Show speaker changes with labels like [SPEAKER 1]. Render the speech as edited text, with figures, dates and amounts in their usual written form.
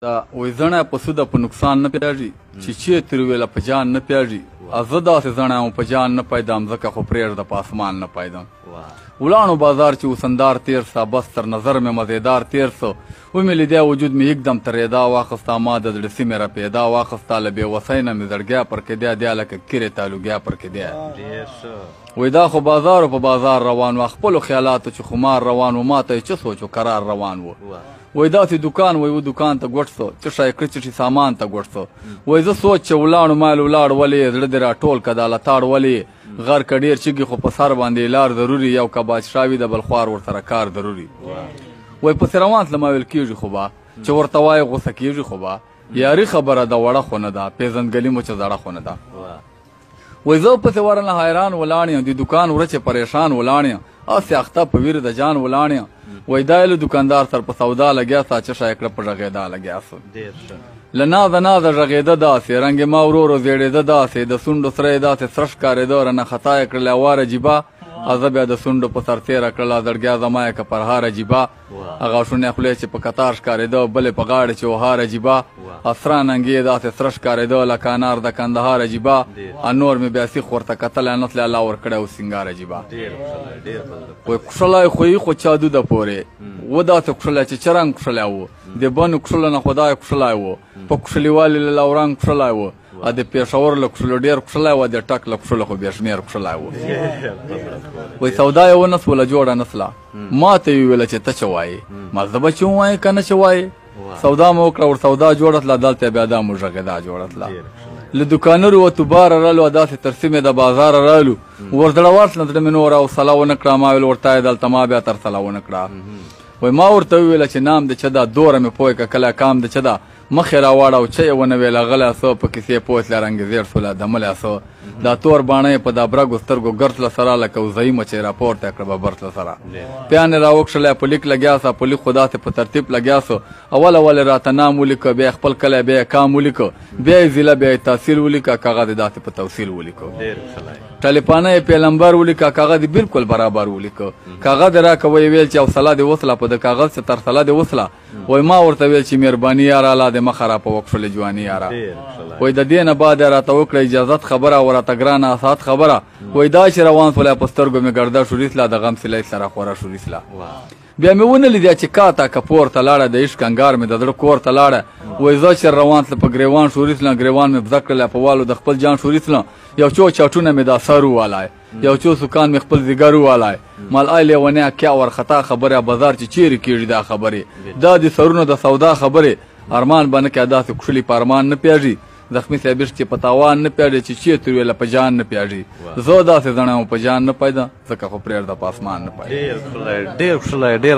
[SPEAKER 1] دا وای زڼه په سود په نقصان نه پیږي چې چی ترویله په جان نه پیږي. زه داسې زڼه یم په جان نه پیدام، ځکه خو پرېږده په اسمان نه پیدام. ولاړو بازار چې وسندار تیر سه، بس تر نظر مې مزیدار تیر سه. ومې لیدی وجود مې یکدم ترېدا واخسته، ما د زړه سیمې رپېدا واخسته. له بې وسۍ نه مې زړګی پر کېدی دی، لکه کرې تالوګی پر کېدی. وای دا خو بازار په بازار روان و، خپلو خیالاتو چې خمار روان و، ما ته یې څه سوچ و قرار روان و. وای داسې دوکان وای و دوکان ته ګوټ سو، څه شی کړه چې سامان ته ګوټ سو. وای زه سوچ چې ولاړو مال ولاړ ولې زړه دې راټول که دا لتاړ ولې. غر که ډېر چګي خو په سر باندې لار ضروري، یو که بادشاه وي د بل خوار ورسره کار ضروري. وای پسې روان تله ما ویل کېږي خو به چې ورته وایې غوسه کېږي خو به، یاري خبره ده وړه خو نه ده، پېژندګلي مو چې زړه خو نه ده. وای زه پسې ورنه حیران ولاړ یم، د دوکان ورچې پریشان ولاړ یم، هسې اخته په ویر د جان ولاړ یم. وای دا یې له دوکاندار سره په سودا لګیا سه، چې ښه یې کړه په ږغېدا لګیا سو. له نازه نازه ږغېده داسې، رنګ یې ما ورو ورو زېړېده داسې، د سونډو سره یې داسې سره ښکارېده، رانه خطا یې کړله واره جیبه. زه بیا د سونډو په سر تېره کړله، زړګیا زما یې که پرهاره جیبه. هغه شونې خولې چې په کتار ښکارېده، بلې په غاړې چې وهاره جیبه. سره ننګې یې داسې سره ښکارېده، لکه انار د کندهار عجیبه. نور مې بیا سیخ ورته کتلی نه تللی، الله ورکړی و سینګار عجیبه. وایي کښلی خو یې خو چا دوده پورې و، داسې کښلی چې چرنګ کښلی و، د بنو کښلو نه خدای کښلی و، په کښلیوالي له لورنګ کښلی و، د پېښور له کښلو ډېر کښلی و، د ټک له کښلو خو بې شمېر کښلی و. وایي سودا یې ونه سوله جوړه نه سوله، ما ته یې وویله چې ته څه وایې، ما زه به چې ووایې که نه څه وایې. سودا مو وکړه ور سودا جوړه تله، دلته بیا دا مو ږغېدا جوړه تله. له دوکانه وروتو باره رالو، داسې تر سیمې د بازاره رالو، ورزړه ورتله زړه مې نوره حوصله ونه کړه. ما ویل ورته یې دلته ما بیا تر سله ونه کړه. وایي ما ورته وویله چې نام د چه ده، دوره مې پوه که کله کام د چه ده. مخ یې راواړاو چه یې ونه ویله، غلی سو په کیسې پوه تله، رنګ یې زېړ سوله دملی سو. دا تور باڼه یې په دا برګو سترګو ګرځله سره، لکه وزایي مچۍ راپورته کړه ببر تله سره. پیان یې راوکښلی په لیک لګیا سه، په لیک خو داسې په ترتیب لګیا سو. اول اول یې راته نام ولیکه، بیا یې خپل کلی بیا یې کام ولیکه، بیا یې ضلع بیا یې تحصیل ولیکه، کاغذ یې داسې په توصیل ولیکه. ټلیفانه یې پیلمبر ولیکه، کاغذ یې بالکل برابر ولیکه. کاغذ یې راکړه، ویې ویل چې حوصله دې وسله، په د کاغذ چې ترسله دې وسله. وایي ما ورته ویل چې مهرباني یاره، الله دې مخه راپه وکښلې جواني یاره. وایي د دې نه بعد یې راته وکړه اجازت خبره، او راته ګرانه اسعد خبره. وایي دا چې روان سوله په سترګو مې ګرده شوري سله، د غم سیلۍ سره خوره شوري سله. بیا مې ونه لیدی چې کاته که پورته لاړه، د عشق انګار مې د زړه کور ته لاړه. وایي زه چې روان سله په ګریوان شوري سله، ګریوان مې بزه کړله په والو د خپل جان شوري سله. یو څو چاټونه مې دا سر ووالای، یو څو سکان مې خپل ځیګر ووالای. مال آی لیونیه کیا ورخطا خبره، بازار چې چیرې کېږي دا خبرې، دا د سرونو د سودا خبرې. ارمان به نه کوې داسې کښلي په ارمان نه پیږي، زخمي صاحب عشق چې په تاوان نه پیږي، چې چیرې ترویله په جان نه پیږي. زه داسې زڼه یم په جان نه پیدا، ځکه خو پرېږده په اسمان نه پیدا.
[SPEAKER 2] ډېر ښکلی، ډېر ښکلی، ډېر.